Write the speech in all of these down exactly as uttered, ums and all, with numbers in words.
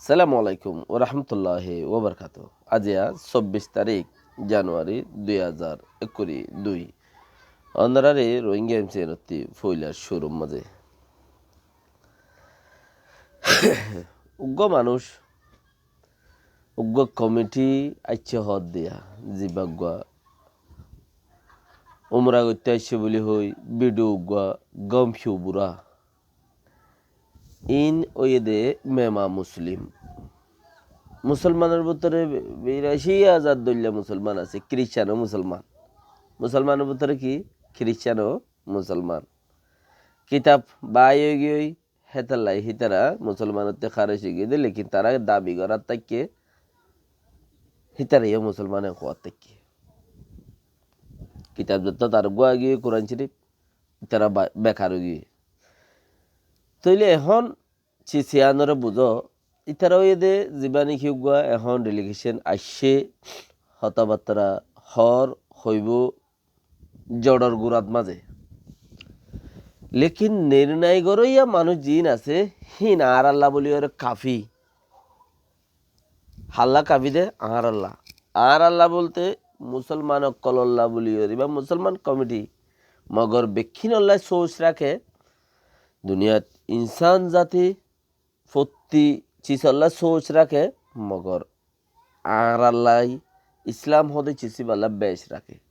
Assalamu alaikum wa rahmatullahi wa barakatuhu. Aijja sobbic tarík januari dui házar ekkuri dui. Ónorare Rohingya M C N ottú foila cúrur mazé. Uggwá manúic, uggwá komiti aiccé hoódde, zibá uggwá umra goittó aiccé buli hoi, bidiu uggwá gom fiu bura. Iín óiye dé mema muslim. Musolmanor bútore biraci házar dóilla musolman asé, Kiriscano musolman. Musolmanor bútore ki? Kiriscano musolman. Kitab bái ói giyói, hétolla hítara musolmanottú hárec ói giyé dé, lekin tará dabi gorát táikke hítara yó musolman hoót táikke. Kitab zottó tará gúa giyé Kuran Córif, ítara ba-, bekar ói giyé. Tóile ehón cis iánore buzó, ítara óiye dé zibá niki uggwá ehón delegecon aiccé, hotábattara hoór, hoibó, zoror gurát mazé. Lekin nirnai goróiya manúic ziín asé, híin añáralla buli yóre kafi. Halla kafi dé? Añáralla. Añáralla bolte musolman ókkolólla buli yóre, ibá musolman komiti. Mogor bekkínolla sóoc raké, duniyat insán zati fottí cisolla sóoc raké, mogor añárallai Islam hoóde cis ibálla bec raké.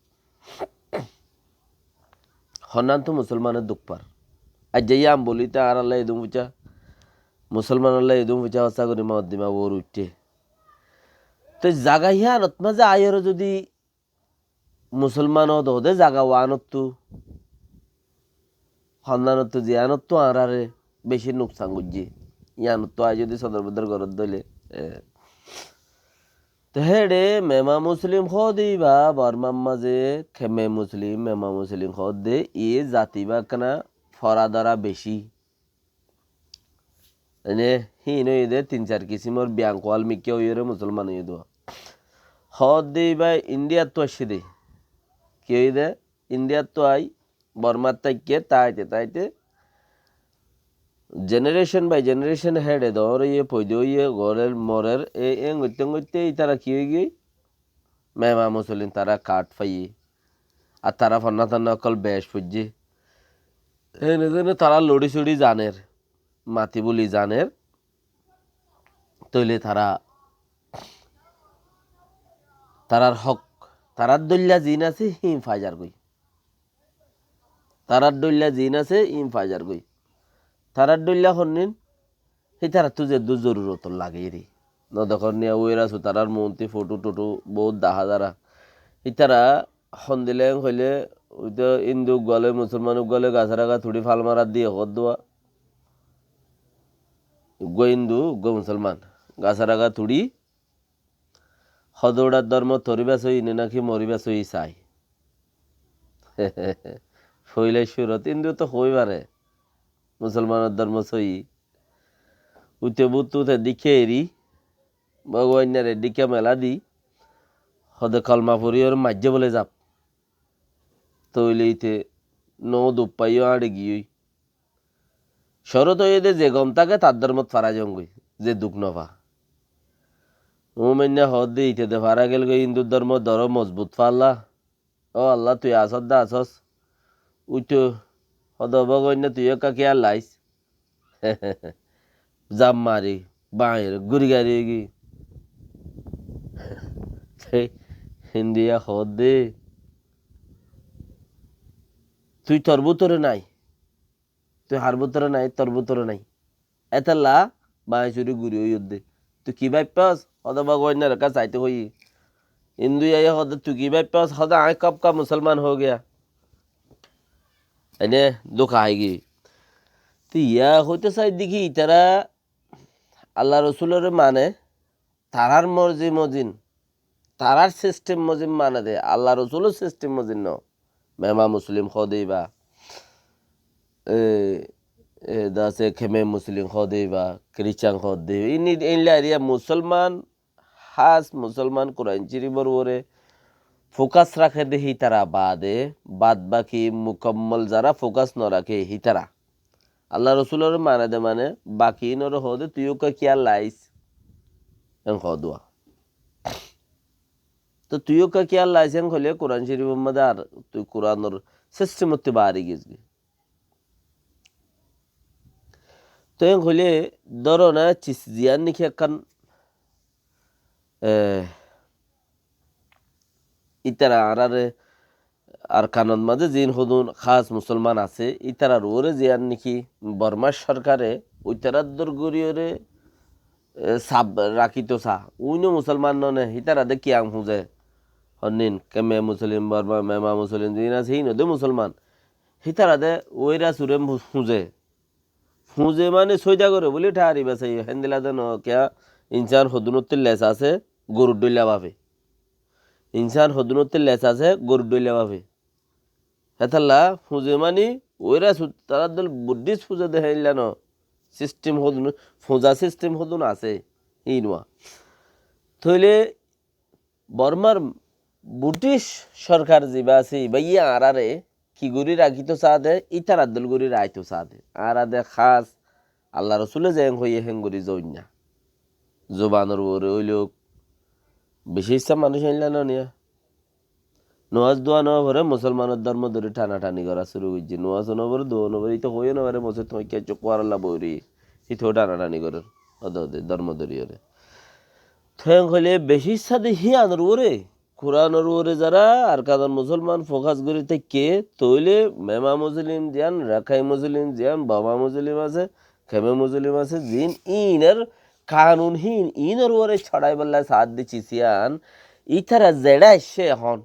Honnán tu musolmane duk far. Aijja yían buli te añárallai edún fucá, musolmanollai edún fucá hossá gorí moddima uor uiththé. Te zaga yíanot mazé aiyóre zodi musolman ódde zaga uánottú, honnanottú ziyánottú añáráre beci nuksan goijjé. Yíanottú aái zodi sodor bodor goródde óile, e. Te héçe mema muslim hoódde ibá Bormar mazé keme muslim, mema muslim hoódde, e zati ibá ekkán fora dora beci. Ene híin óiye dé tin sair kisimor biyankuwal mikká óiyore musolman óiye dé. Hoódde ibá Indiyattú aiccé dé. Ki óiye dé? Indiyattú ai, Bormat táikke, táaite táaite, generation by generation héçe doóñr óiye, foida óiye, gorér, morér, e, en goitte goitte ítara ki ói giyói? Mema musolman tará kath faiyé. Ar tará fonná tonná ókkol bec foijjé. Ene zene tará loçi soçi zaner, mati buli zaner, tóile tará, tarár hók, tarár dóilla ziín asé, híin fai zargói. Tarár dóilla ziín asé, híin fai zargói. Tarár dóilla honnín, hítarattú zeddúr zorurot lage eri. Nodekór niya uera sutarár muúnti fothó tothó boóut dahá zar. Hítara hondilla hoilé, uito Hindu uggúa loi, Musolman uggúa loi gasór agát uçí fal marat diyé hoódduwa. Uggúa Hindu, uggúa Musolman. Gasór agát uçí, hoódde uçar dormo toribá sóiyi né náki moribá sóiyi sai. Foila cúrot Hindu to hoói fare, Musolmanor dormo sóiyi. Uite bút tut eddikká eri, Bógoainnare eddikká melá di, hode kolma foriyóre maijjé bóle zab. Tóile ite noó duf faiyó áñçi giyói. Córot óiye dé ze gom táke tar dormot fara zongói, ze duk nofa. Muúmin inna hoódde ite de fara gelgói Hindu dormo dóro mozbut falla. Ó Allah, tui asós dé asós. Uito, hodo bógoinna tui ekka kiyá lais. Zab mari, bañir, guri gari óigi. Hindiya hoódde. Tui tor bútore nai. Tui har bútore nai, tor bútore nai. Étella bañi suri guri óiyodde. Tui ki báippos? Hodo Bógoainnare ekka saite hoiyi. Hindu yaiye hoódde, tui ki báippos? Hoódde, aññí kab ka Musolman ho giya. Ene duka háigi. Te iya hoito saidde ki, itara Allah Rosulore mane, tarár morzi mozin, tarár sistem mozin mane de, Allah Rosulor sistem mozin no. Mema Muslim hoóde iba, e, e, dase Keme Muslim hoóde iba, Kiristian hoóde iba. Ini, inla eriya Musolman, hás Musolman Kuran Corifor uore fokas raké de hítara bade, bad baki mukammol zara fokas no raké hítara. Allah Rosulore mane de mane, baki inore hoóde tui ekka kiyá lais. Eén hoódde. Toi tui yó kiyólla aisé eén hoilé Kuran Corifor mazé ar tui Kuranor sistem ottú baári giyós goi. Toi eén hoilé dóro na cis ziyán niki ekkán, e, ítara añáráre Arkanot mazé ziín hodún hás musolman asé, ítarar uore ziyán niki Bormar sorkare uitarár dór goríyoré, e, sab rakítou saá. Uíno musolman noó né, ítara de Kiang fúze. Honnín, Keme musolim, Borma, Mema musolim, ziín asé, híin de musolman. Hítara de uéra suré mu-, fúze. Fúze mane sóida goré bóli thári besaiyó, héndilla de noó, kiyá insán hodúnottú les asé, gorur dhoilla bafe. Insán hodúnottú les asé, gorur dhoilla bafe. Hétolla fúze mani uéra su-, tará dol Buddhist fúze de héilla noó. Sistem hodún, fúza sistem hodún asé, híinwá. Tóile Bormar British sorkar zibá asé, ibáye añáráre ki gorí rakítou saá de, ítarar dol gorí rakítou saá de. Añára de hás, Allar Rosule zeén hoiyé héen gorí zoóinna. Zubanor uore óilok, beci issá manúic ailla noó niya. Nomás dua noforé, musolmanor dórmo dóri thanatháni gorá cúru goijjé. Nomás noforé, dua noforé, íte hoiyó nofaré, mosjid hoóñikka cúk kuarálla boóri, íte thanatháni gorér, óde óde dórmo dóriyoré. Toi eén hoilé beci issá de híyanor uore, Kuranor uore zará Arkanor musolman fokas gorí táikke, tóile Mema musolim ziyán, Rakhai musolim ziyán, Boma musolim asé, Keme musolim asé, ziín iínor kanun híin, iínor uore soráibolla saádde cis yían, ítara zeçé aiccé ehón.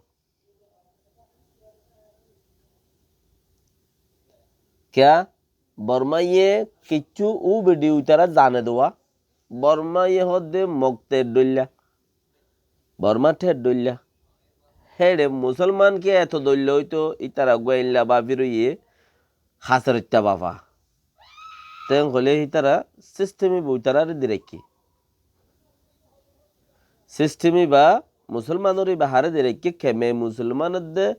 Kiyá? Bormaye kiccú u bidi uitará zane dua. Bormaye hoódde Mog ther dhoilla. Borma ther dhoilla. Héçe musolman ki eto dhoilla óito, ítara uggúa eilla báfi roiyé, hásoroitta báfa. Te eén hoilé ítara sistem ibá ítarare di raikké. Sistem ibá musolmanor ibá haré di raikké, Keme musolmanor de,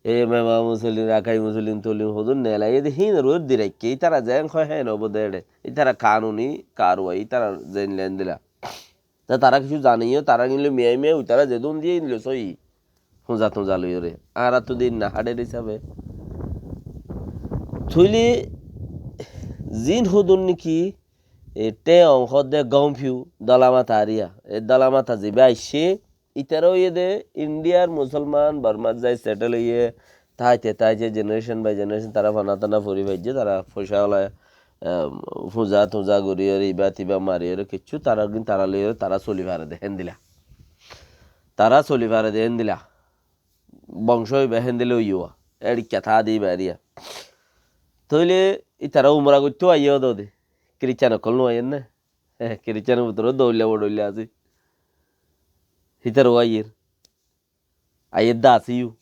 e, Mema musolim, Rakhai musolim, tolim hodún nelaiyé de híinor uore di raikké. Ítara zeén hoó héen óibo de éçe. Ítara kanuni karwai, ítara zeén leén dila. Te tará kessú zane yó, tará kinle miyai miyai uitará zedún diyé inle sóiyi. Fúza túza loiyóre. Añárattú de inna háçer hísabe. Tóile ziín hodún niki, e, te on hoódde Gaunphiu, Dolamata ariya. E Dolamata zibá aiccé, ítara óiye de Indiyar musolman, Bormat zai setel óiye, táite táite, generation by generation, tará fana tana fori faijje, tará foicá ola, em, fúza túza goríyoré, ibá tibá mariyóre, kiccú tará gin tará loiyóre, tará soli fare de héndila. Tará soli fare de héndila. Bongcó ibá héndila óiye. Eçikka táa de ibá eriya. Tóile ítara umra goittó aiyé óde óde. Kiristan ókkol no aiyér né? Kiristan bútore dhoilla bodhoilla asé. Hítara ó aiyér. Aiyér de asé yó.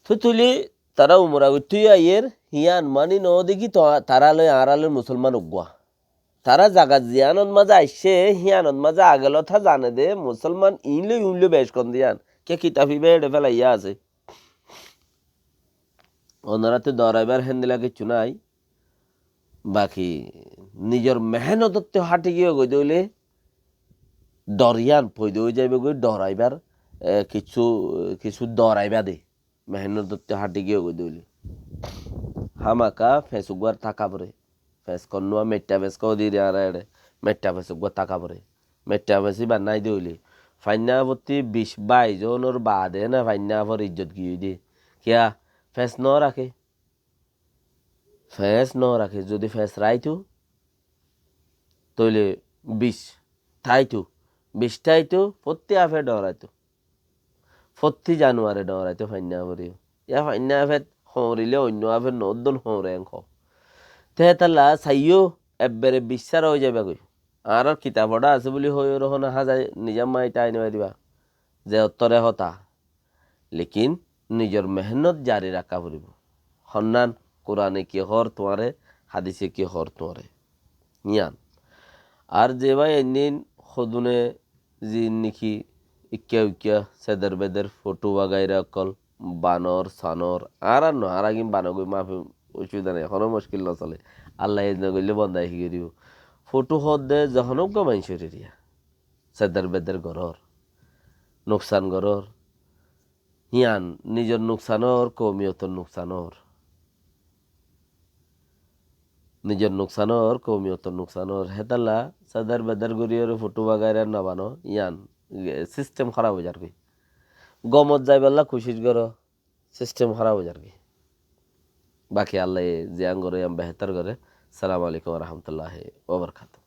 Tói tóile tará umra goittó yó aiyér, híyan mani noó de ki to-, tará loi añára loi musolman uggúa. Tará zagat ziyánot mazé aiccé, híyanot mazé agel otá zane de, musolman iín loi uín loi bec kom de yían. Ke kitab ibá eçe félaiyá asé. Onorattú doraibár héndila kiccú nái. Baki nizor mehénotottú háti giyé goi de óile dor yían foida ói zaibói goi, doraibár, e, kissú, kissú doraibá de. Mehénotottú háti giyé goi de óile. Hámaka fes uggúar táka foré. Fes konnúa, meiththá fes hoó de ire añára eçé. Meiththá fes uggúa táka foré. Meiththá fes ibá nái de óile. Fainná fottí bic báic zonor baade na fainná for izzot giyói de. Kiyá? Fes no raké. Fes no raké. Zodi fes raitó, tóile bic táito. Bic táito, fottí afe dhoraito. Fottí januare dhoraito fainná foré. Yá fainná afet hoñrile oinno afe no dun hoñre en hoó. Te hétalla saiyó ebbere bic sára ói zaibá goi. Añárar kitab foçá asé buli hoiyóre hono házai nizam maite aini faribá. Ze ottóre hotá. Lekin nizor mehénnot jari raká foribó. Honnán Kurane ki hoór tuáñre, hadise ki hoór tuáñre. Yían. Ar ze bái ainnín hodune ziín niki ikká uikká seder beder fothú bagaira ókkol banor sanor, añárar no, añára gin bano goi mafe, osubida nai, hono muckil no sole. Allaye no goille bonda ki goribó? Fothu hoódde zehón uggwá maincór eriya, seder beder gorór, nuksan gorór, yían nizor nuksan ór, koumiyotor nuksan ór. Nizor nuksan ór, koumiyotor nuksan ór. Hétalla seder beder goríyoré fothu bagaira no bano, yían, e, sistem hóraf ói zargói. Gomot zaibálla kucíc goró, sistem hóraf ói zargói. Baki Allaye ziyán goré yían behétor goré. Assalamu alaikum wa rahmatullahi wa barakatuhu.